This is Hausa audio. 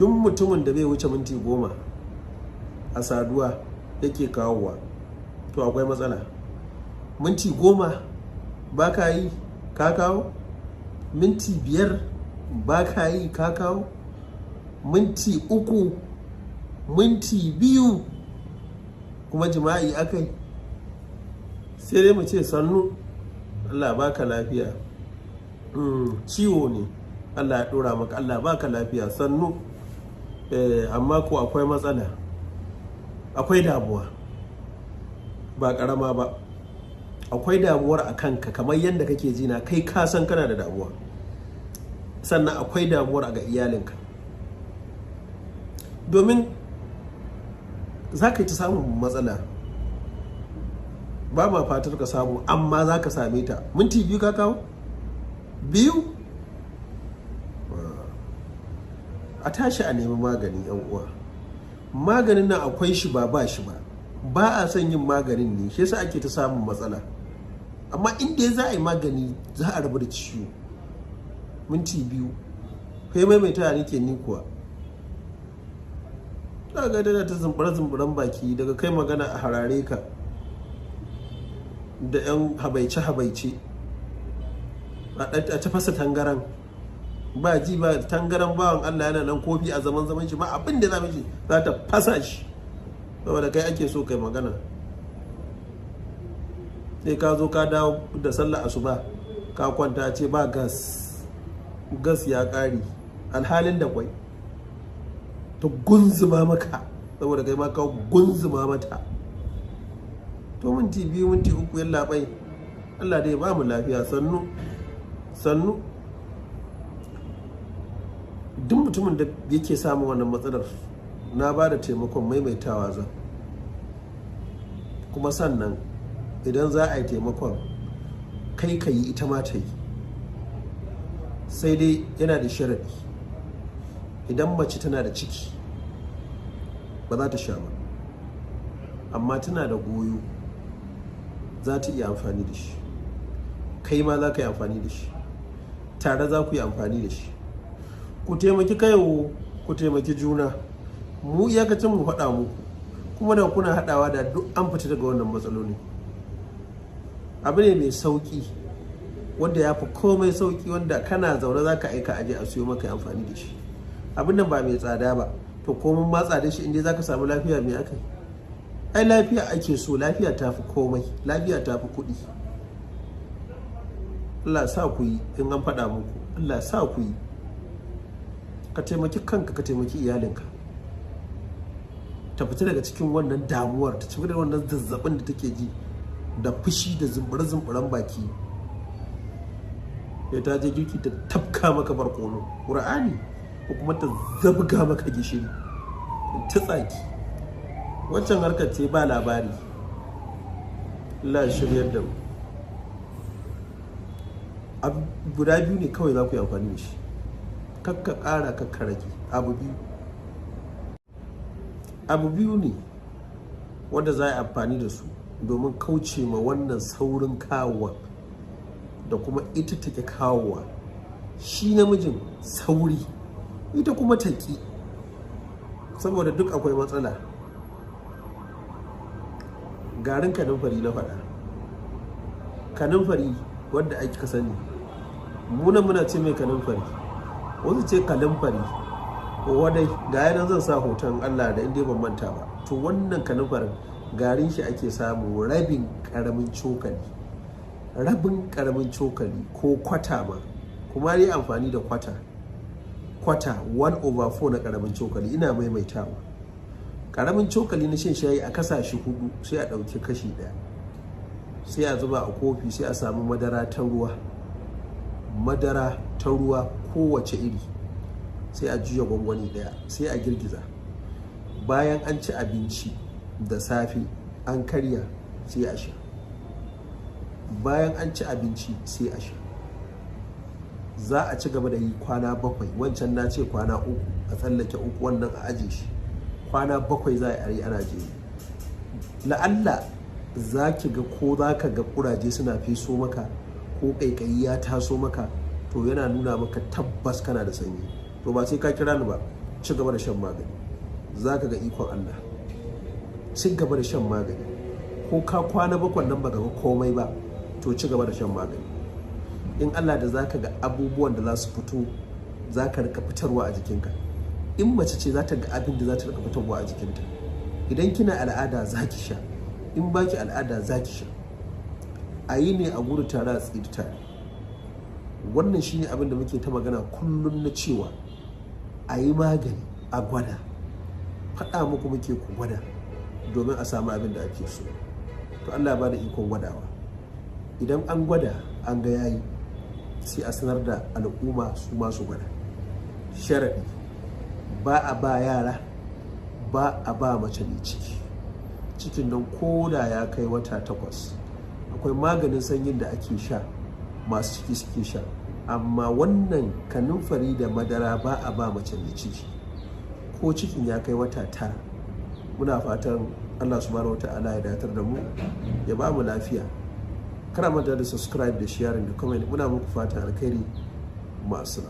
Duk mutumin da bai wuce minti 10 a saduwa yake kawowa, to akwai matsala. Minti 10 ba ka yi ka kawo, minti 5 ba ka yi ka kawo, minti 3, minti 2 kuma jima'i akai. Sai dai mu ce sannu, Allah baka lafiya. Ciwo ne Allah ya ɗora maka, Allah baka lafiya, sannu. Amma ko akwai matsala, akwai damuwa ba ƙarama ba. Akwai damuwar a kanka kamar yadda kake ji na, kai ka san kana da damuwa. Sannan akwai damuwar ga iyalinka, domin za ka yi ta samun matsala. Ba ma fatar ka samu, amma za ka same ta. Minti 2 ka kawo? 2? A tashi a nemi magani, yan uwa. Maganin nan akwai shi, ba ba shi ba. Ba a son yin maganin ne, shi yasa ake ta samun matsala. Amma inda za a yi magani, za a rabu da ciwo. Minti 2 kai maimaita nake ni kuwa. Za ga tana ta zumbure-zumburen baki, daga kai magana a harare ka da yan habaice-habaice, a ta fasa tangaran. Ba ji ba tangaran, bawan Allah yana nan kofi a zaman zaman shi, ba abin da za mishi, za ta fasa shi saboda kai ake so kai magana. Sai ka zo ka dawo da sallah asuba ka kwanta, ce ba gas, gas ya ƙare, alhalin da kwai. Ta gunzuma maka saboda kai ma ka gunzuma mata. To minti 2, minti 3, yallaɓai, Allah dai ba mu lafiya, sannu sannu. Duk mutumin da yake samun wannan matsalar, na ba da taimakon, maimaitawa zan. Kuma sannan idan za a yi taimakon, kai ka yi, ita ma ta yi. Sai dai yana da sharaɗi. Idan mace tana da ciki ba za ta sha ba, amma tana da goyo za ta iya amfani da shi. Kai ma za ka yi amfani da shi, tare za ku yi amfani da shi. Ku taimaki kaiwo, ku taimaki juna. Mu iyakacin mu faɗa muku, kuma da kuna haɗawa da duk an fita daga wannan matsaloli. Abu ne mai sauƙi, wanda ya fi komai sauƙi, wanda kana zaune za ka aika aje a siyo maka amfani da shi. Abin nan ba mai tsada ba. To komai ma tsada shi, inda za ka samu lafiya, mai aka yi? Ai lafiya ake so, lafiya ta fi komai, lafiya ta fi kuɗi. Allah sa ku yi in an faɗa muku, Allah sa ku yi. Ka taimaki kanka, ka taimaki iyalinka. Ta fita daga cikin wannan damuwar, ta tafi da wannan zazzabin da take ji, da fushi da zumbure-zumburen baki. Ya ta je girki ta tafka maka barkono, ƙur'ani, ko kuma ta zabga maka gishiri, ta tsaki. Wancan harkar ce ba labari. Allah ya shiryar da mu. Abu guda 2 ne kawai za ku yi amfani da shi. Kakka ƙara, kakka rage. Abu 2. Abu 2 ne wanda za a yi amfani da su domin kauce ma wannan saurin kawowa da kuma ita take kawowa. Shi namijin sauri, ita kuma taƙi, saboda duk akwai matsala. Garin kanumfari na faɗa. Kanumfari wanda aka sani, munan muna ce mai kanumfari, wasu ce kanumfari. Wadai ga yanan zan sa hoton Allah da inda ban manta ba. To wannan kanumfarin garin shi ake samu rabin karamin cokali, rabin karamin cokali ko kwata ma, kuma yi amfani da kwata, kwata 1/4 na karamin cokali. Ina maimaitawa, karamin cokali na shan shayi a kasa shi 4, sai a ɗauki kashi 1, sai a zuba a kofi, sai a samu madara ta ruwa, madara ta ruwa kowace iri, sai a juya gwangwani 1, sai a girgiza. Bayan an ci abinci da safe an karya, sai a sha. Bayan an ci abinci sai a sha. Za a ci gaba da yi kwana 7. Wancan na ce kwana 3, a tsallake 3, wannan a aje shi. Kwana 7 za a yi ana jere. La'alla za ki ga ko za ka ga kuraje suna feso maka, ko ƙaiƙayi ya taso maka, to yana nuna maka tabbas kana da sanyi. To ba sai ka kira ni ba. Ci gaba da shan magani, za ka ga ikon Allah. Ci gaba da shan magani, ko ka kwana 7 nan baka ga komai ba, to ci gaba da shan magani. In Allah da za ka ga abubuwan da za su fito, za ka rika fitarwa a jikinka. In mace ce, za ta ga abin da za ta rika fitarwa a jikinta. Idan kina al'ada, za ki sha. In baki al'ada, za ki sha. A yi ne a gudu tare a tsiri tare. Wannan shine abin da muke ta magana kullum na cewa a yi magani a gwada. Faɗa muku muke ku gwada domin a samu abin da ake so. To, Allah ba da ikon gwadawa. Idan an gwada an ga yayi, sai a sanar da al'umma su masu gwada. Sharaɗi: ba a ba yara, ba a ba mace mai ciki. Cikin nan koda ya kai wata 8, akwai maganin sanyin da ake sha, masu ciki suke sha, amma wannan kanumfari da madara ba a ba mace mai ciki ko cikin ya kai wata 9. Muna fatan Allah Subhanahu Wata'ala ya datar da mu, ya ba mu lafiya. Kar a manta da subscribe da sharing da comment. Muna muku fatan alkhairi. Masu